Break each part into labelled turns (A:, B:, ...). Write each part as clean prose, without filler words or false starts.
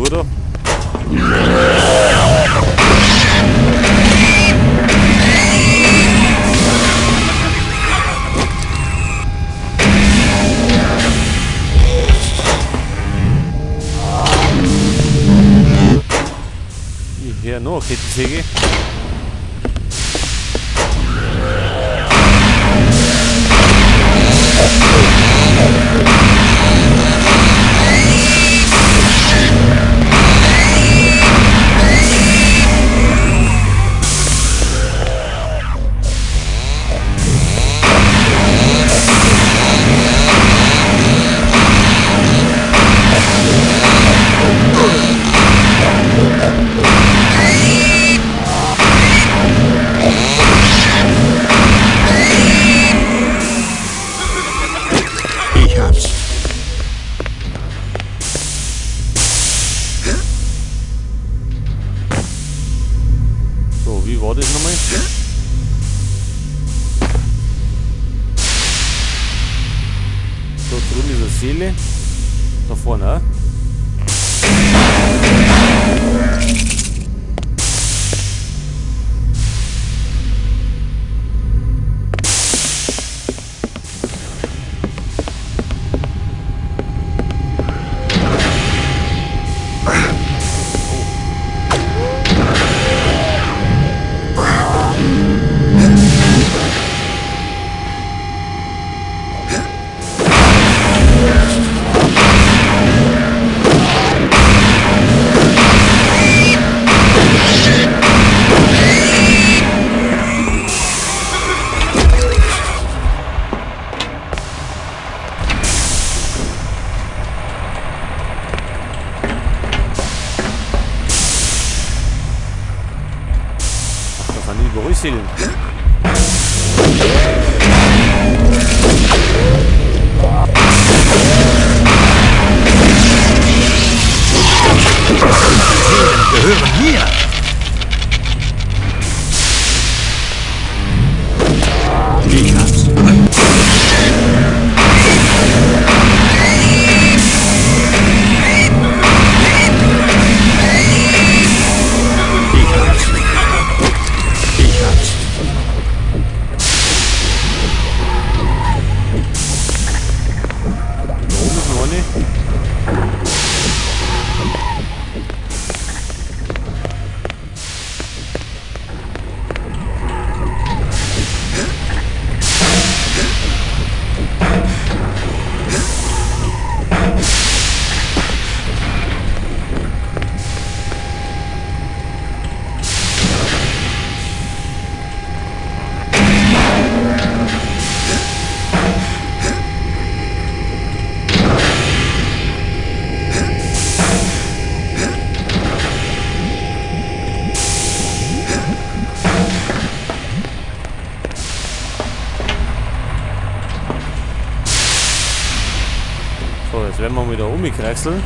A: Figur da. Ich höre noch eine Kettensäge. So, wie war das nochmal? Da drüben ist eine Seele. Da vorne auch. Seelen.
B: Die Seelen gehören mir. Ich hab's. Ich hab's. Ich hab's.
A: Da oben ist noch eine. So, jetzt werden wir wieder umgekreiseln.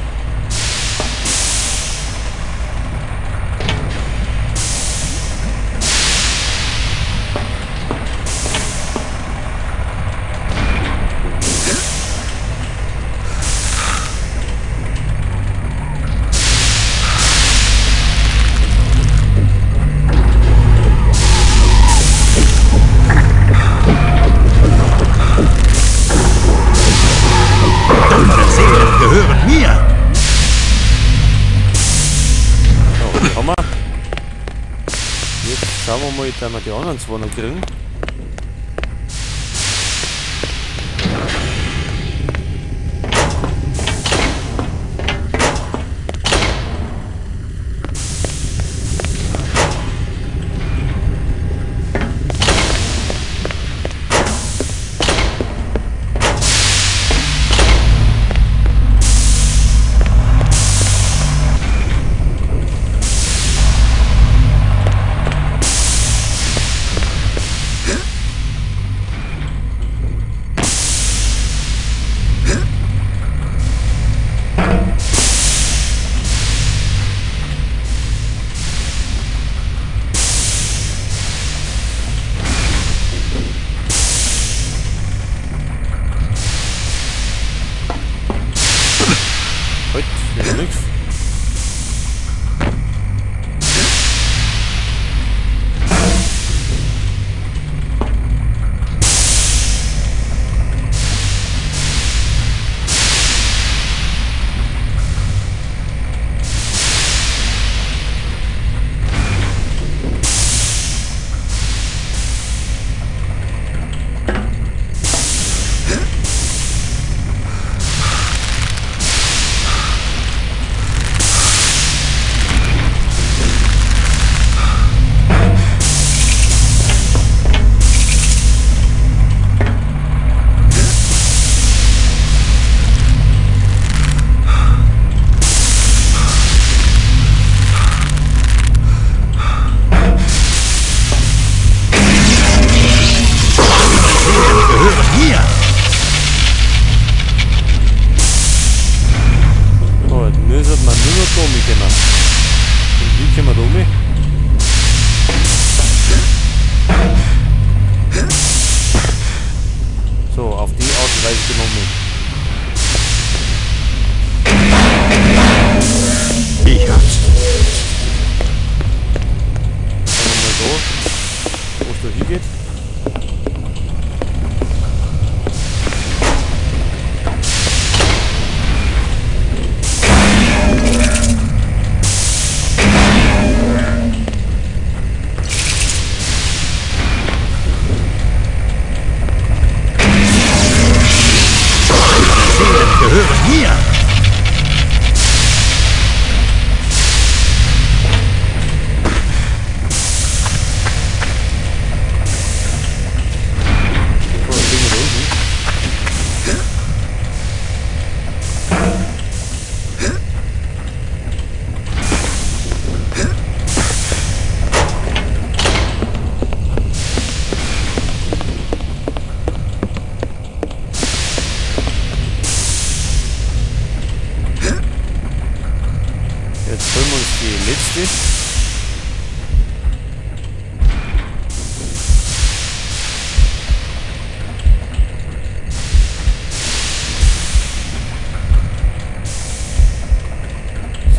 B: Gehören mir!
A: So, haben wir. Jetzt schauen wir mal, dass wir die anderen zwei noch kriegen. Heute wieder nichts.
B: gehören mir.
A: Jetzt holen wir uns die letzte.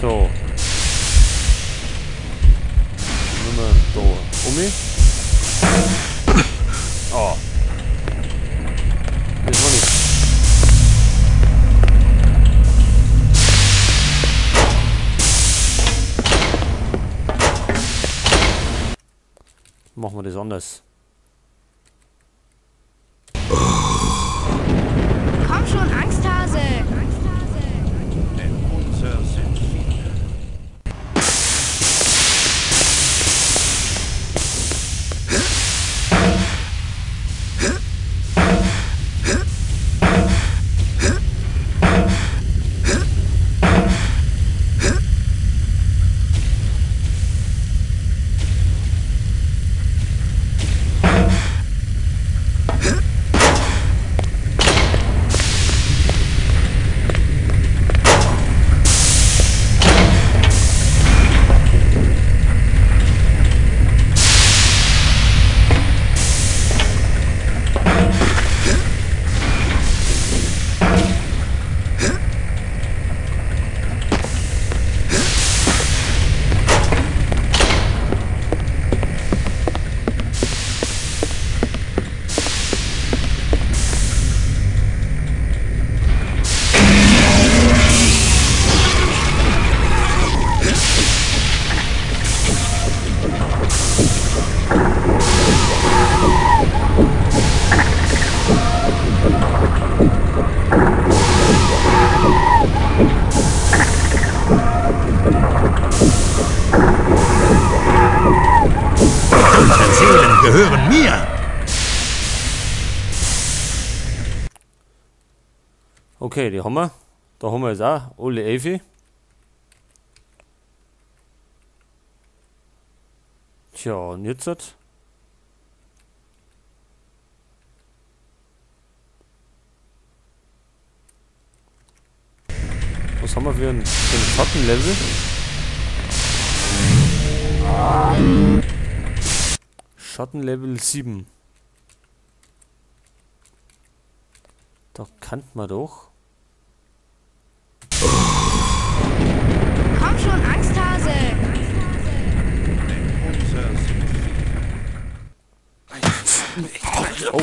A: So. Nehmen wir da um. Oh. Das war nichts. Machen wir das anders.
C: Komm schon, Angsthase!
B: Denn unser sind viele. Unsere Seelen gehören mir!
A: Okay, die haben wir. Da haben wir jetzt auch alle 11. Tja, und jetzt? Was haben wir für ein Schattenlevel? Schattenlevel 7. Da kann man doch.
C: Komm schon, Angsthase!
A: Oh.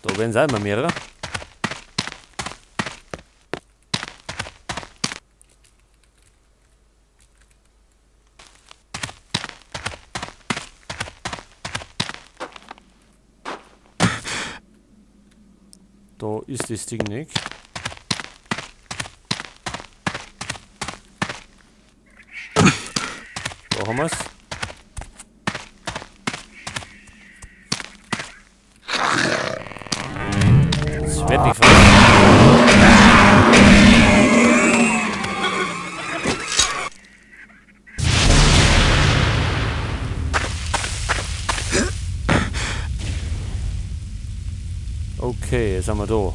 A: Da werden es auch immer mehrere. Da ist das Ding nicht. Da haben wir's. Das wird nicht falsch. Okay, jetzt haben wir da.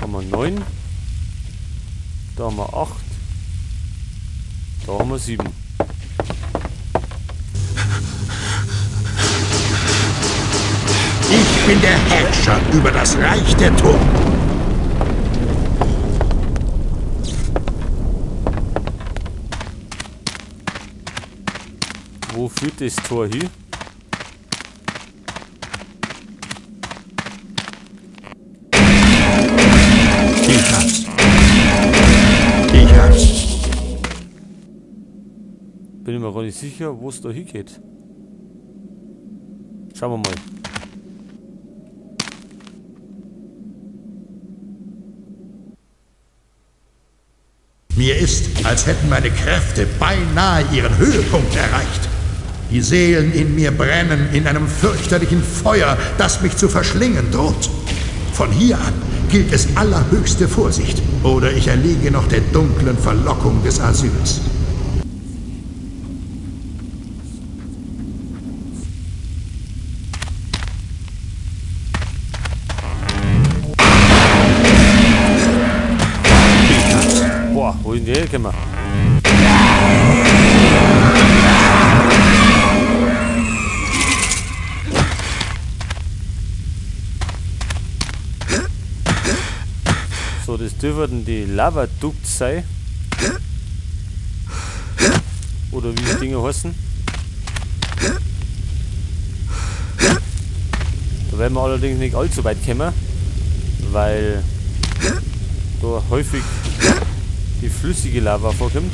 A: Haben wir 9. Da haben wir 8. Da haben wir 7.
B: Ich bin der Herrscher über das Reich der Toten.
A: Wo führt das Tor hin? Bin ich mir gar nicht sicher, wo es da hingeht. Schauen wir mal.
B: Mir ist, als hätten meine Kräfte beinahe ihren Höhepunkt erreicht. Die Seelen in mir brennen in einem fürchterlichen Feuer, das mich zu verschlingen droht. Von hier an gilt es allerhöchste Vorsicht, oder ich erliege noch der dunklen Verlockung des Asyls.
A: Boah, wo sind die hergekommen? So, das dürften die Lavaducts sein. Oder wie die Dinger heißen. Da werden wir allerdings nicht allzu weit kommen, weil da häufig die flüssige Lava vorkommt.